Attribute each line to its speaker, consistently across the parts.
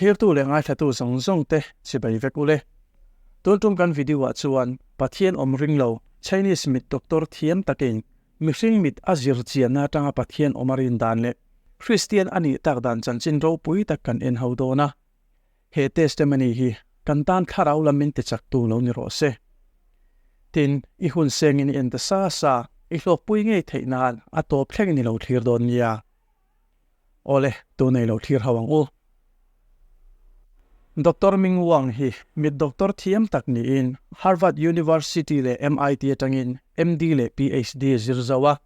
Speaker 1: Thirtu leh ngaithlatu zawng zawng te chibai vek ule. Tun tum kan video ah chuan Pathian awm ring lo Chinese mit doctor thiam takin mihring mit a zir chianna atanga Pathian awm a rin dan leh Kristian a nih tak dan chanchin ropui tak kan en ho dawn a. He testimony hi kan tan thlarau lam min tichaktu lo ni rawh se. Tin, i hun sengin i en ta sa sa, i hlawkpui ngei theih nan a tawp thleng ni lo thlir dawn nia. Awle, tunei lo thlir ho ang u. Doctor Ming Wang hi mit doctor thiam tak niin Harvard University leh MIT atangin MD leh PhD zir zo a.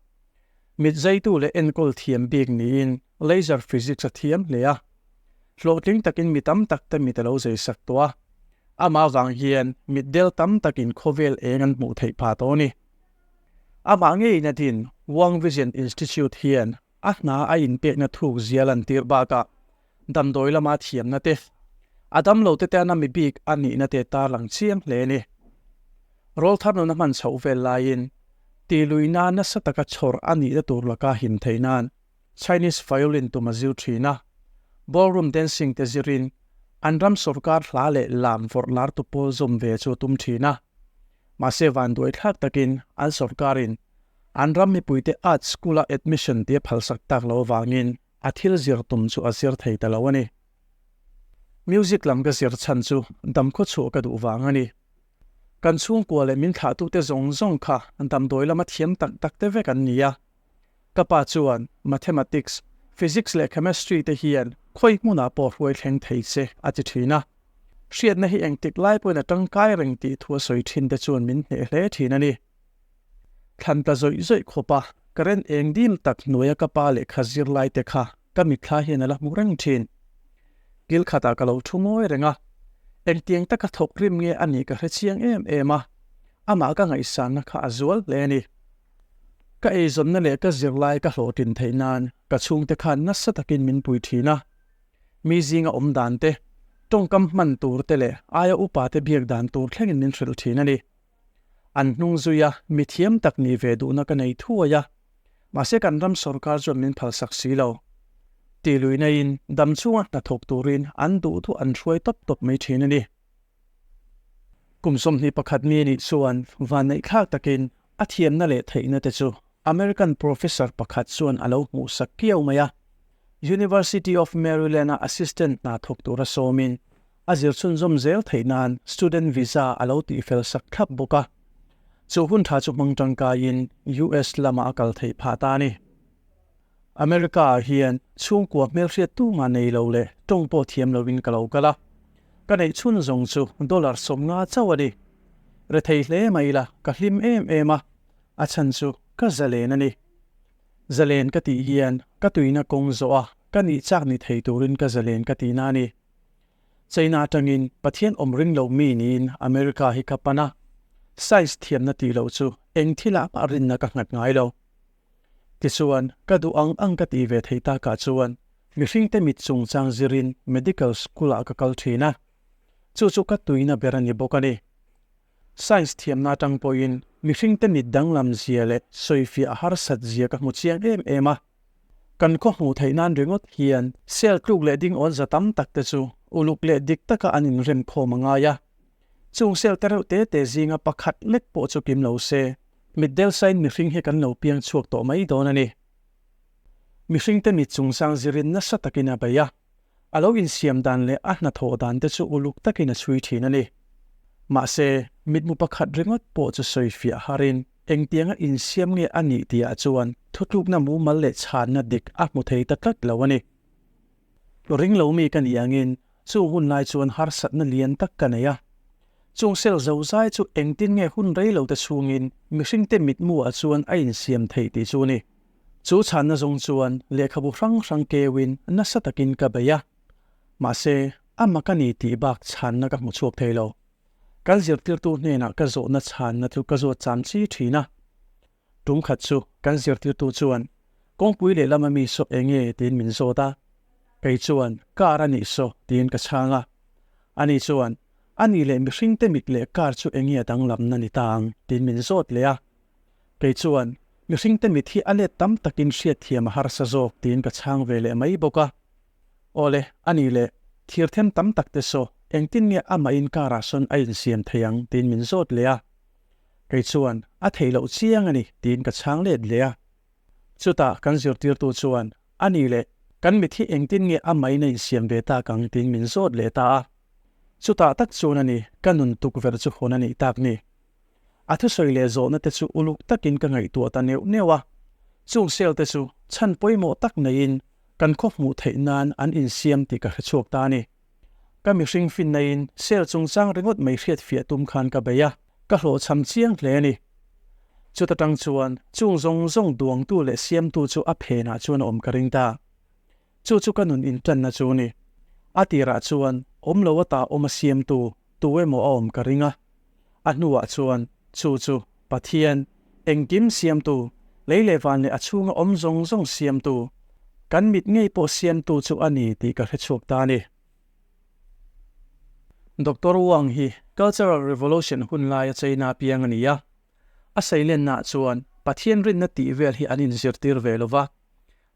Speaker 1: Mit zeitu leh enkawl thiam bik niin laser physics a thiam hle a. Hlawhtling takin mi tam tak te mit a lo zei sak tawh a. Amah avang hian mit del tam takin khawvel eng an hmuh theih phah tawh a ni. Amah ngeiin a din Wang Vision Institute hian a hna a inpekna thuk zia lantir bakah damdawi lama thiamna te, a damlo te tana mi bik a nihna te tarlang chiang hle a ni. Rawl thar nuna hman chhoh vel laiin tihluihna nasa taka chhawr a nihna tur laka him theih nan Chinese violin tum a zir thin a, ballroom dancing te zirin an ram sawrkar hla leh lam vawrh lar tu pawl zawm ve chu a tum thin a. Mahse vanduai thlak takin an sawrkarin an ram mipuite art school-a admission tia phalsak tak lo avangin a thil zir tum chu a zir thei ta lo a ni. Music lam ka zir chhan chu damkhaw chhuah ka duh vang a ni. Kan chhungkua leh min thlahtute zawng zawng kha damdawi lama thiam tak tak te vek an ni a. Ka pa chuan Mathematics, Physics leh Chemistry te hian khawi hmunah pawh hruai thleng thei che a ti thin a. Hriatna hi engtik lai pawhin a tangkai reng tih thu a sawi thin te chuan min hneh hle thin a ni. Thlan ta zawih zawih khawp a, current eng dim tak hnuaia ka pa lehkha zir lai te kha ka mitthla hian a la hmu reng thin. Kil khatah ka lo thu ngawi reng a, engtiang taka thawk rim nge a nih ka hre chiang em em a, amah ka ngaihsanna kha a zual hle a ni. Ka eizawnna leh ka zirlai ka hlawhtlin theih nan ka chhungte khan nasa takin min pui thin a, mi zinga awm dan te, tawngkam hman tur te leh aia upa te biak dan tur thlengin min hrilh thin a ni. An hnung zui a, mi thiam tak nih ve duhna ka nei thuai a, mahse kan ram sawrkar chuan min phalsak si lo. Tih luihna in dam chhunga hnathawk turin an duh duh an hruai tawp tawp mai thin a ni. Kum 21 mi nih chuan vanneihthlak takin a thiamna leh theihna te chu American professor pakhat chuan a lo hmuhsak kiau mai a. University of Maryland-a assistant hna thawk tura sawmin a zir chhunzawm zel theih nan student visa a lo tihfel sak thlap bawk a. Chu hun tha chu hmang tangkaiin US lamah a kal theih phah ta a ni. America-ah hian chhungkua hmelhriat tumah nei lo leh tawng pawh thiam loin ka lo kal a, ka neih chhun zawng chu dollar 50 chauh a ni. Rethei hle mai ila ka hlim em em a, a chhan chu ka zalen a ni. Zalen ka tih hian ka tuina kawng zawh a, ka nih chak ni thei turin ka zalen ka tihna a ni. China atangin Pathian awm ring lo mi niin America hi ka pan a, science thiamna tih loh chu eng thilah mah rinna ka nghat ngai lo. Tichuan, ka duh ang ang ka tih ve thei takah chuan mihringte mit chungchang zirin medical school-ah ka kal thin a, chu chu ka tuina ber a ni bawk a ni. Science thiamna atang pawhin mihringte mit danglam zia leh sawifiah a harsat zia ka hmu chiang em em a. Kan khaw hmuh theih nan ringawt hian cell tluk leh ding awn za tam tak te chu uluk leh dik taka an inrem khawm a ngai a. Chung cell te reuh te te zinga pakhat lek pawh chu kim lo se, Mitdel sain mihring hi kan lo piang chhuak tawh mai dawn a ni. Mihringte mit chungchang zirin nasa takin a bei a, a lo insiam dan leh a hnathawh dan te chu uluk takin a chhui thin a ni. Mahse, mitmu pakhat ringawt pawh chu sawi fiah harin engtianga insiam nge a nih tihah chuan thutlukna mumal leh chhanna dik a hmu thei ta tlat lo a ni. Ring lo mi ka nih angin chu hun lai chuan harsatna lian tak ka nei a. Chung sel zo zai chu engtin nge hun rei lo te chhungin mihringte mitmu ah chuan a insiam theih tih chu a ni. Chu chhanna zawng chuan lehkhabu hrang hrang keuin nasa takin ka bei a. Mahse, a mak a ni tih bak chhanna ka hmu chhuak thei lo. Kan zirtirtu hnenah ka zawhna chhanna chu ka zawt cham chi thin a. Tum khat chu kan zirtirtu chuan kawngpui lehlam a mi saw eng nge tiin min zawt a, kei chuan car a nih saw tiin ka chhang a. Ani chuan a nih leh mihringte mit leh car chu eng nge a danglamna ni ta ang tiin min zawt leh a. Kei chuan mihringte mit hi a let tam takin hriatthiam a harsa zawk tiin ka chhang ve leh mai bawk a. Awle, a nih leh. Thir them tam tak te saw engtin nge amah in car ah sawn a insiam thei ang tiin min zawt leh a. Kei chuan a theih loh chiang a ni tiin ka chhang let leh a. Chutah kan zirtirtu chuan a ni leh kan mit hi engtin nge amah in a insiam ve tak ang tiin min zawt leh ta a. Chutah tak chuan a ni ka nun tukverh chu hawn a nih tak ni. A thusawi leh zawhna te chu uluk takin ka ngaihtuah ta neuh neuh a. Chung sel te chu chhan pawimawh tak neiin Kan khaw hmuh theih nan an insiam tih ka hre chhuak ta a ni. Ka mihring finnain sel chungchang ringawt mai hriat fiah tum khan ka bei a, ka hlawhchham chiang hle a ni. Chuta tang chuan chung zawng zawng duangtu leh siamtu chu a phenah chuan a awm ka ring ta. Chu chu ka nun intanna chu a ni. A tirah chuan awm lo ata awm a siamtu tu emaw a awm ka ring a. A hnuah chuan chu chu Pathian, engkim siamtu, lei leh van leh a chhunga awm zawng zawng siamtu, kan mit ngei pawh siamtu chu a ni tih ka hre chhuak ta a ni. Doctor Wang hi Cultural Revolution hun laia China piang a ni a. A seilennaah chuan Pathian rinna tih vel hi an inzirtir ve lo va,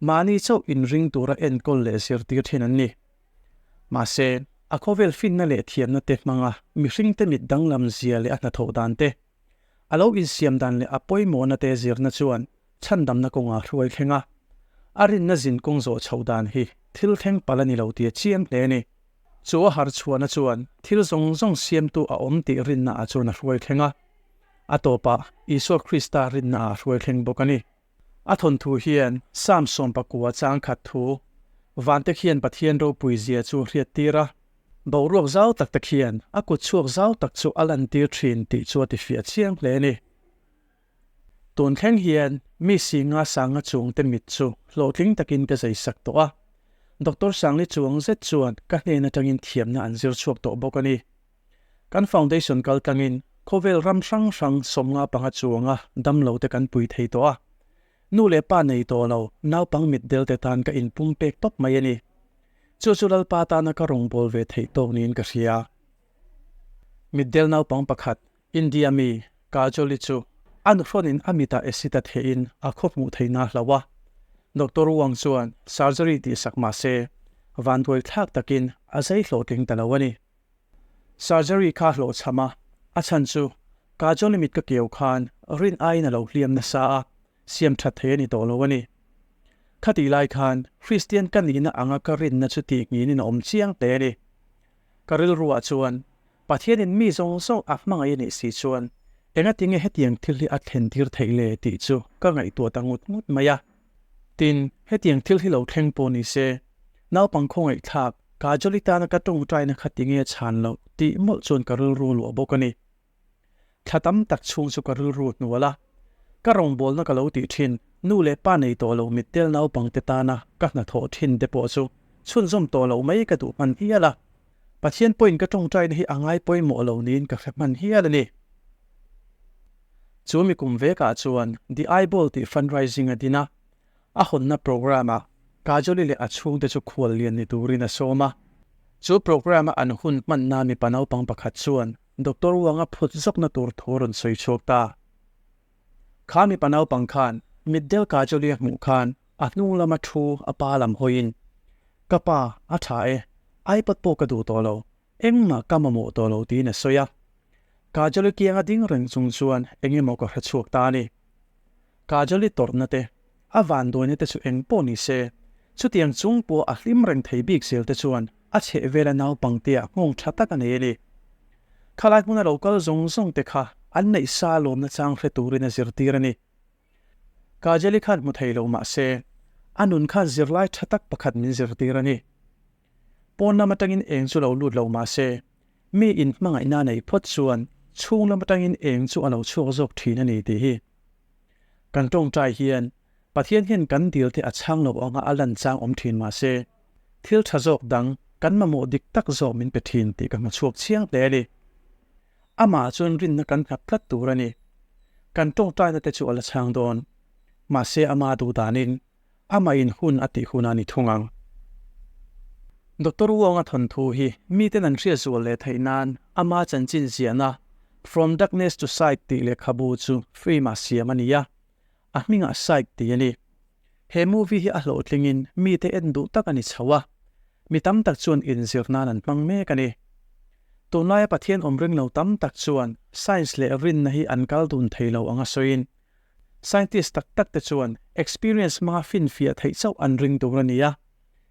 Speaker 1: mahni chauh inring tura enkawl leh zirtir thin an ni. Mahse, a khawvel finna leh thiamna te hmanga mihringte mit danglam zia leh a hnathawh dan te, a lo insiam dan leh a pawimawhna te zirna chuan chhandamna kawngah hruai thleng a, a rinna zin kawng zawh chhoh dan hi thil thleng palh a ni lo tih a chiang hle a ni. Chu a har chhuahna chuan thil zawng zawng siamtu a awm tih rinna ah chuan a hruai thleng a, a tawpah Isua Krista rinna ah a hruai thleng bawk a ni. A thawnthu hian Psalm 19 chang khat thu vante khian Pathian ropui zia chu hriat tir a, boruak zau tak te khian a kut chhuak zau tak chu a lantir thin tih chu a ti fiah chiang hle a ni. Tun thleng hian mi singa sanga chung te mit chu hlawhtling takin ka zai sak tawh a, Doctor Sangli chuang zet chuan ka hnen atangin thiamna an zir chhuak tawh bawk a ni. Kan foundation kal tlangin khawvel ram hrang hrang 55 chuanga damlo te kan pui thei tawh a. Nu leh pa nei tawh lo naupang mitdel te tan ka inpum pek tawp mai a ni. Chu chu Lalpa tana ka rawngbâwl ve theih tawk niin ka hria. Mitdel naupang pakhat, India mi, Kajoli chu a nuhrawnin a mitah acid a theihin a khaw hmuh theihna a hloh a. Doctor Wang chuan surgery tihsak mah se, vanduai thlak takin a zei hlawhtling ta lo a ni. Surgery kha hlawhchham a, a chhan chu Kajol i mit ka keu khan rin aiin a lo hliam nasa a, siam that thei a ni tawh lo a ni. Khatih lai khan Kristian ka nihna anga ka rinna chu tih nghinin a awm chiang hle a ni. Ka rilruah chuan Pathianin mi zawng zawng a hmangaih a nih si chuan engatinge hetiang thil hi a thlen tir theih le tih chu ka ngaihtuah ta ngut ngut mai a. Tin, hetiang thil hi lo thleng pawh ni se, naupang khawngaihthlak Kajoli tana ka tawngtaina kha tinge chhan loh tih mawlh chuan ka rilru luah bawk a ni. Thla tam tak chhung chu ka rilru hnual a, ka rawngbawlna ka lo tih thin, nu leh pa nei tawh lo mittel naupangte tana ka hnathawh thin te pawh chu chhunzawm tawh loh mai ka duh hman hial a. Pathian pawhin ka tawngtaina hi a ngai pawimawh lo niin ka hre hman hial a ni. Chu mi kum vekah chuan The Eyeball tih fundraising a din a, a hawnna programme-ah Kajoli leh a chhungte chu khual lian ni turin a sawm a. Chu programme-a an hun hmanna mipa naupang pakhat chuan Doctor Wang-a phut zawkna tur thu a rawn sawi chhuak ta. Kha mipa naupang khan mitdel Kajoli a hmuh khan a hnung lama thu a pa lam hawiin, Ka pa, a tha e, iPod pawh ka duh tawh lo, Engmah ka mamawh tawh lo tiin a sawi a. Kajali kianga ding reng chung chuan eng emaw ka hre chhuak ta a ni. Kajali tawrhna te, a vanduaina te chu eng pawh ni se, chutiang chung pawh a hlim reng thei bik zel te chuan a chheh vela naupangtea nghawng tha tak a nei a ni. Khalai hmuna lo kal zawng zawng te kha an neih sa lawmna chang hre turin a zirtir a ni. Kajali khan hmu thei lo mah se, a nun khan zirlai tha tak pakhat min zirtir a ni. Pawn lam atangin eng chu lo lut lo mah se, mi in hmangaihna nei phawt chuan chhung lam atangin eng chu a lo chhuak zawk thin a ni tih hi. Kan tawngtai hian Pathian hian kan dil te a chhang lo anga a lan chang awm thin mah se, thil tha zawk dang kan mamawh dik tak zawk min pe thin tih ka hmu chhuak chiang hle a ni. Amah chuan rinna kan nghat tlat tur a ni. Kan tawngtaina te chu a la chhang dawn. Mahse ama duh danin Amah in hun a tih hun a ni thung ang. Doctor Wong-a thawnthu hi miten an hriat zual leh theih nan ama chanchin ziahna From Darkness to Sight tih lehkhabu chu film-ah siam a ni a, a hmingah Sight tih a ni. He movie hi a hlawhtlingin mite en duh tak a ni chho a. Mi tam tak chuan inzir nan an hmang mek a ni. Tunlaia Pathian awm ring lo tam tak chuan science leh rinna hi an kal dun thei lo anga sawiin, scientist tak tak te chuan experience hmanga finfiah theih chauh an ring tur a ni a,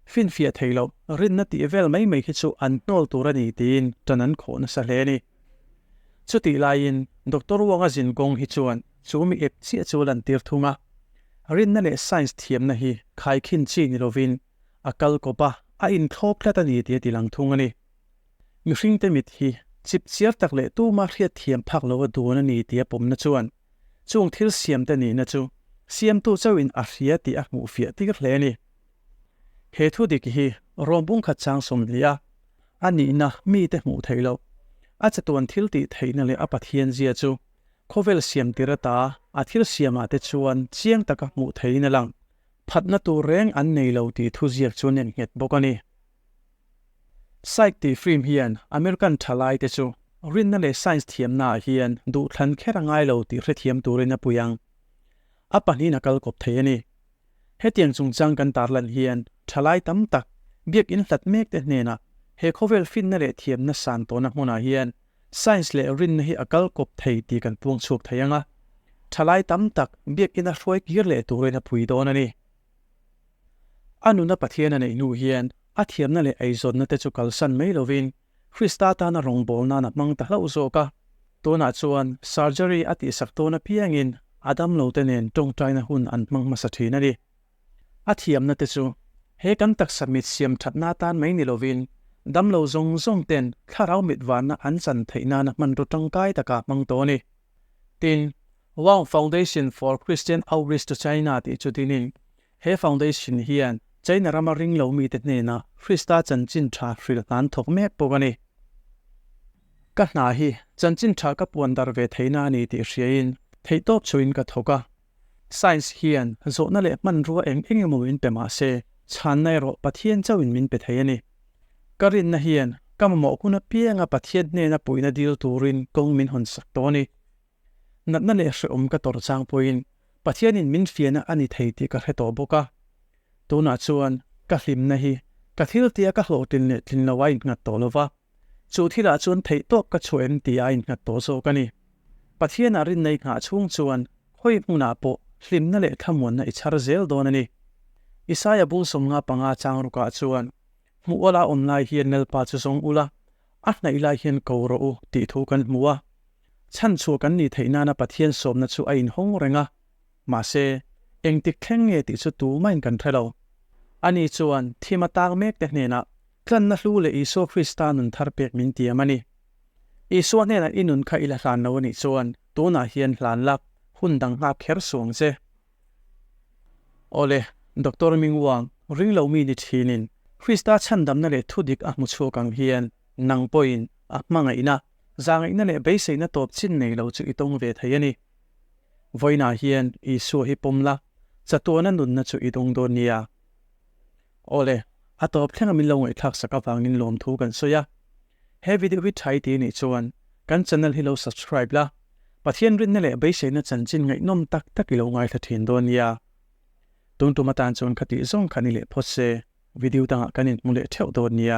Speaker 1: finfiah thei loh rinna tih vel mai mai hi chu an hnawl tur a ni tiin tan an khawh nasa hle a ni. Chutih laiin Doctor Wong-a zin kawng hi chuan chu mi ep chiah chu a lantir thung a, rinna leh science thiamna hi khaikhin chi ni lovin a kal kawp a, a inthlawp tlat a ni tih a ti lang thung a ni. Mihringte mit hi chip chiar tak leh tuma hriat thiam phak lo a dun a ni tih a pawmna chuan chung thil siamte nihna chu siamtu chauhin a hria tih a hmuh fiah tir hle a ni. He thu dik hi rawm bungkhat chang 20 a a nihna mite hmuh theih loh, a chatuan thil tih theihna leh a Pathian zia chu khawvel siam tir ata a thil siamah te chuan chiang taka hmuh theihin a lang. Phatna tur reng an nei lo tih thu ziak chu a nghet bawk a ni. Psych tih film hian American thalaite chu rinna leh science thiamnaah hian duhthlan kher a ngai lo tih hrethiam turin a pui ang. A pahnihin a kal kawp thei a ni. Hetiang chungchang kan tarlan hian thalai tam tak biakinn hlat mekte hnenah he khawvel finna leh thiamna san tawhna hmunah hian science leh rinna hi a kal kawp thei tih kan puang chhuak thei ang a, thalai tam tak biakinn a hruai kir leh turin a pui dawn a ni. A nuna Pathian a neih hnu hian a thiamna leh eizawnna te chu kalsan mai lovin Krista tana rawngbâwl nan a hmang ta hlauh zawk a. Tunah chuan surgery a tihsak dawn apiangin a damlote nen tawngtaina hun an hmang hmasa thin a ni. A thiamna te chu he kan taksa mit siam thatna atan mai ni lovin damlo zawng zawng ten thlarau mit varna an chan theih nana hmanraw tangkai taka hmang tawh a ni. Tin, Wang Foundation for Christian Outreach to China tih chu dinin he foundation hian China rama ring lo mite hnena Krista chanchin tha hrilh hnan thawk mek bawk a ni. Ka hna hi chanchin tha ka puan dar ve theihna a ni tih hriain theihtawp chuin ka thawk a. Science hian zawhna leh hmanrua eng eng emaw min pe mah se, chhanna erawh Pathian chauhin min pe thei a ni. Ka rinna hian ka mamawh hun apianga Pathian hnena puihna dil turin kawng min hawn sak tawh a ni. Natna leh hrehawm ka tawrh chang pawhin Pathianin min fiahna a ni thei tih ka hre tawh bawk a. Tunah chuan ka hlimna hi ka thil tia ka hlawhtlin leh tlin lo a innghat tawh lo va, chu thilah chuan theihtawp ka chhuah em tih a innghat tawh zawk a ni. Pathianah rinna i nghah chhung chuan khawi hmunah pawh hlimna leh thlamuanna i chhar zel dawn a ni. Isaia bung 55 chang rukah chuan, Hmuh awla awm lai hian Lalpa chu zawng ula, a hnaih lai hian ko rawh u tih thu kan hmu a. Chhan chhuah kan nih theih nana Pathian sawmna chu a inhawng reng a. Mahse, engtik thleng nge tih chu tumahin kan hre lo. Ani chuan thim a tang mekte hnenah tlanna hlu leh Isua Krista nun thar pek min tiam a ni. Isua hnenah i nun kha i la hlan lo a nih chuan tunah hian hlan la, hun dang nghak kher suang che. Awle, Doctor Mingwang, ring lo mi ni thinin Krista chhandamna leh thudik a hmu chhuak ang hian nang pawhin a hmangaihna, zahngaihna leh beiseina tawp chin nei lo chu i tawng ve thei a ni. Vawiinah hian Isua hi pawm la, chatuana nunna chu i dawng dawn nia. Awle, a tawp thlenga min lo ngaihthlak sak avangin lawmthu kan sawi a. He video hi thai ti nih chuan kan channel hi lo subscribe la, Pathian rinna leh beiseina chanchin ngaihnawm tak tak i lo ngaithla thin dawn nia. Tun tum atan chuan kha tih zawng kha ni leh phawt se, video dangah kan inhmu leh theuh dawn nia.